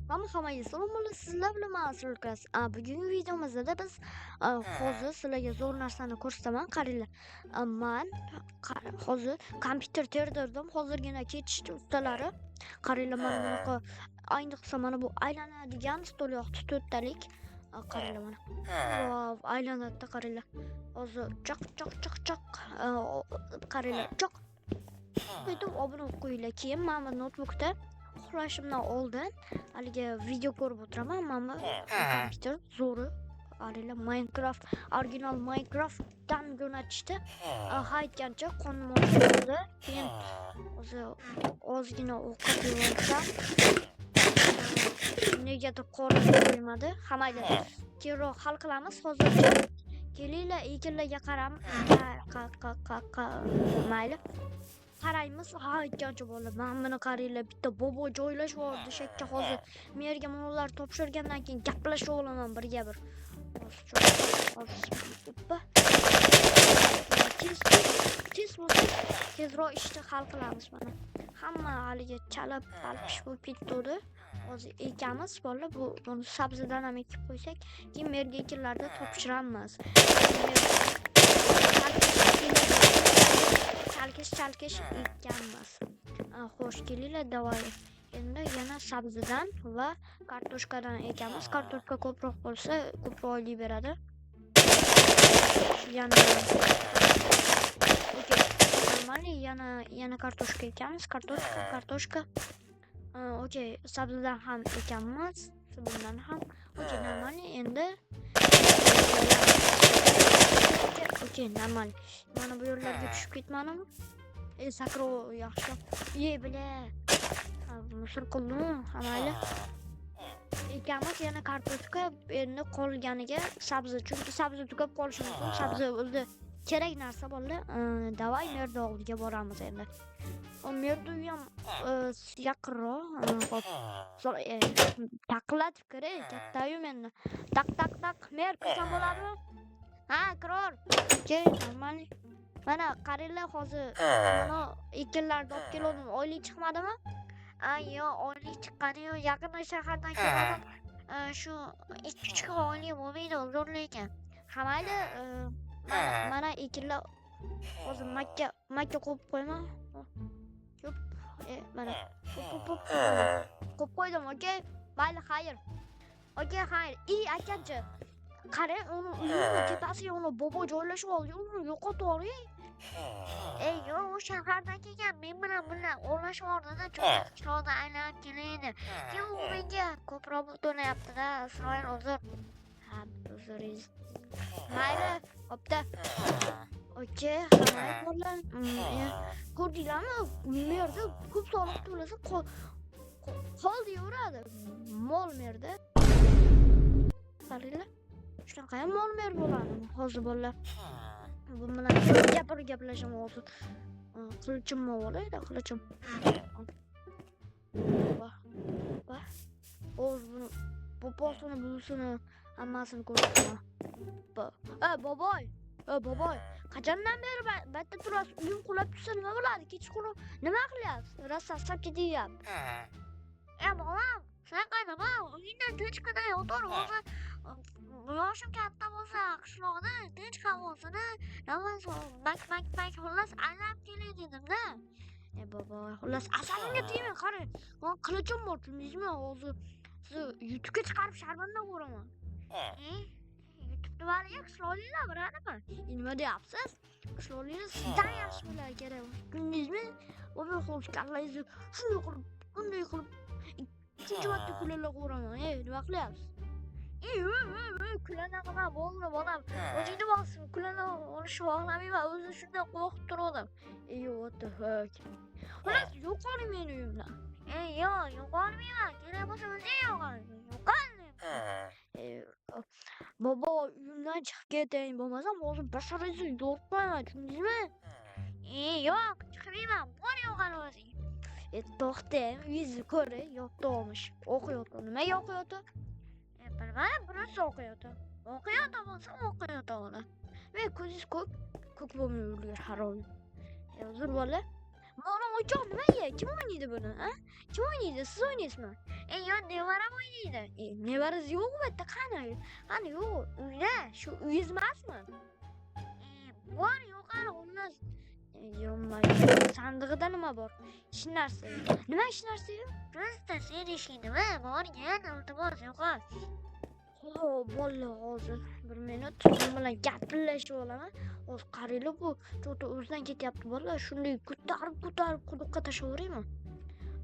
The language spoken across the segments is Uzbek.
Hammaga salom, sizlar bilan man Asrulkas. Bugungi videomizda biz hozir sizlarga zo'r narsani ko'rsataman. Qaranglar. Man hozir kompyuter terdirdim. Hozirgina ketishdi ustalari. Qaranglar, mana bunaqa, ayniqsa mana bu aylanadigan stol yoqdi, to'rttalik. Qaranglar mana. Vau, aylanadi, qaranglar. Hozir chaq chaq chaq chaq. Qaranglar, chaq. Aytib obuna bo'lib qo'yinglar. Keyin mana bu noutbukda uxlashimdan oldin haligi video ko'rib o'tiraman. Mana bu kompyuter zo'ri. Qaranglar, Minecraft, original Minecraftdan jo'natishdi. Ha aytgancha qonim ochildi. Keyin o'zi ozgina ovqat yeb, negadir qorin to'ymadi. Ha, mayli. Keyinroq hal qilamiz. Hozircha kelinglar, ekinlarga qaram mayli. Qaraymiz. Ha aytgancha bo'ldi. Mana buni qaranglar, bitta bobo joylashib yubordi shu yerga hozir. Merga ular topshirgandan keyin gaplashib olaman birga bir. Hozir oppa. Tez tez tez bo'lsa tezroq ishni hal qilamiz mana. Hamma haligi chalib qalpish bo'lib ketdi. Hozir ekamiz bolalar, bu buni sabzidan ham ekib qo'ysak, keyin merga ekinlarda topshiramiz. Chalkish chalkish ekkanmiz. Xo'sh, kelinglar, давай. Endi yana sabzidan va kartoshkadan ekamiz. Kartoshka ko'proq bo'lsa, ko'proq oylik beradi. Yana okey, нормально, yana kartoshka ekamiz. Kartoshka, kartoshka. Okey, sabzidan ham ekamiz. Bundan ham. Okey, нормально. Endi okey, нормально. Mana bu yo'llarga tushib ketmadim. E, sakrov yaxshi. Ye, бля. Musor qildim, ha mayli. Ekamiz yana kartoshka, endi qolganiga sabzi, chunki sabzi tugab qolishi mumkin. Sabzi o'zi kerak narsa bolalar. Давай merni oldiga boramiz endi. O merni uyi ham yaqinroq. Hop. Taqillatib kiray, katta uyim endi. Taq taq taq, mer, kirsam bo'ladimi? Ha, kiror. Okey, нормально. Mana qaranglar, hozir mana ekinlarni olib kelgandim. Oylik chiqmadimi? Ay yo'q, oylik chiqqani yo'q. Yaqinda shahardan kelgandim. Shu 2-3 kun oylik bo'lmaydi, uzr lekin. Ha mayli, mana ekinlar, hozir makka qo'yib qo'yman. Yo'q, mana. Hop hop hop. Qo'yib qo'ydim, okey. Mayli, xayr. Okey, xayr. I akachi. Qarang, uni uyini tepasiga uni bobo joylashib oldi. Uni yo'qotib yuboring. Ey yo'q, u shahardan kelgan. Men bilan birga o'rlashib yubordida, chunki qishloqdan aylanib kelaydi. Keyin u menga ko'proq pul to'layapti-da, Isroil, uzr. Ha, uzuringiz. Mayli, bo'pti. Okey, mayli bolalar. Ko'rdinglarmi? Merda ko'p soliq to'lasa qol deyaveradi. Mol merda. Qaranglar. Shunaqa ham mol mer bo'ladi. Hozir bolalar. Bu bilan gapirib gaplashaman hozir. Qilichimni olayda, qilichim. Va va hozir buni poposini, buvisini hammasini ko'rsataman. E, boboy, e, boboy, qachondan beri bu yerda turasiz? Uyim qulab tushsa nima bo'ladi? Kechqurun nima qilyapsiz? Rosa asab ketyapti. E bolam, shunaqa nima, uyingda tinchgina yotar o'zi. Yoshim katta bo'lsa, qishloqda tinch havosini nafas mak mak mak, xullas aylanib kelay dedim-da. E boboy, xullas asabimga tegmang, qarang. Man qilichim bor, tushundingizmi? Hozir sizni YouTube'ga chiqarib sharmanda ko'raman. E, YouTube nimaliga, qishloqliklar biladimi? E, nima deyapsiz? Qishloqliklar sizdan yaxshi biladi kerak. Tushundingizmi? Boboy, xo'sh, kallangizni shunday qilib, bunday qilib ikkinchi marta kulalab ko'raman. E, nima qilyapsiz? E, kulana qilma, bo'ldi bolam. O'zingni bos, kulana olishni xohlamayman, o'zi shunday qo'rqib turgandim. E, what the heck? Xullas, yo'qoling meni uyimdan. E, yo'q, yo'qolmayman. Kerak bo'lsa o'zing yo'qol. Yo'qol. E, bobo, uyimdan chiqib keting, bo'lmasam hozir basharangizni yorib qo'yaman, tushundingizmi? E, yo'q, chiqmayman. Bor yo'qol o'zing. E, to'xtang, uyingizni ko'ray, yotdi olmish. O'qiyotdi. Nimaga o'qiyotdi? E, bilmadim, просто o'qiyotdi. O'qiyotdi bo'lsa, o'qiyotdi o'g'li. Men ko'zingiz ko'k, ko'k bo'lmay ulgur harom. E, uzr bola. Mana o'choq nimaga? Kim o'ynaydi buni, a? Kim o'ynaydi? Siz o'ynaysizmi? E, yo, nevaram o'ynaydi. E, nevarangiz yo'q bu yerda, qani? Qani yo'q? Uyda, shu uyingiz emasmi? E, bor, yo'qar, xullas. E, yo'q, sandig'ida nima bor? Hech narsa yo'q. Nima hech narsa yo'q? Просто sen ishing nima? Borgin, iltimos, yo'qol. Xo'p, bolalar, hozir bir minut men bilan gaplashib olaman. Hozir qaranglar, bu cho'ta o'zidan ketyapti bolalar. Shunday ko'tarib, ko'tarib quduqqa tashlab yuboraymi?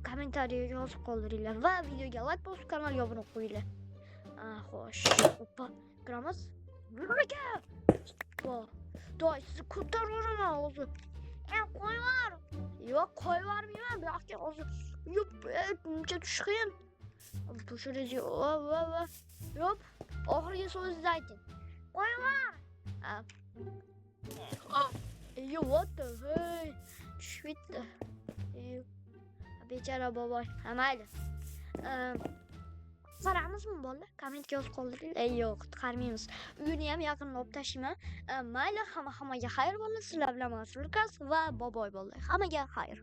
Kommentariyaga yozib qoldiringlar va videoga like bosib, kanalga obuna qo'yinglar. Xo'sh, oppa, kiramiz. Aka! Hoppa. Toy, sizni ko'tarib yuboraman hozir. E, qo'yvor. Yo'q, qo'yib yubormayman. Bu yoqqa hozir. Yo'q, buncha tushish qiyin. Tushiringiz yo'q, va va. Yo'q, oxirgi so'zingizni ayting. Qo'yvor. Yo, what the hey? Tushib ketdi. Bechora boboy. Ha, mayli. Qutqaramizmi bolalar? Kommentga yozib qoldiringlar. Ey, yo'q, qutqarmaymiz. Uyini ham yaqinda olib tashlayman. Mayli, hamma hammaga xayr bolalar. Sizlar bilan man Lukas va boboy bolalar. Hammaga xayr.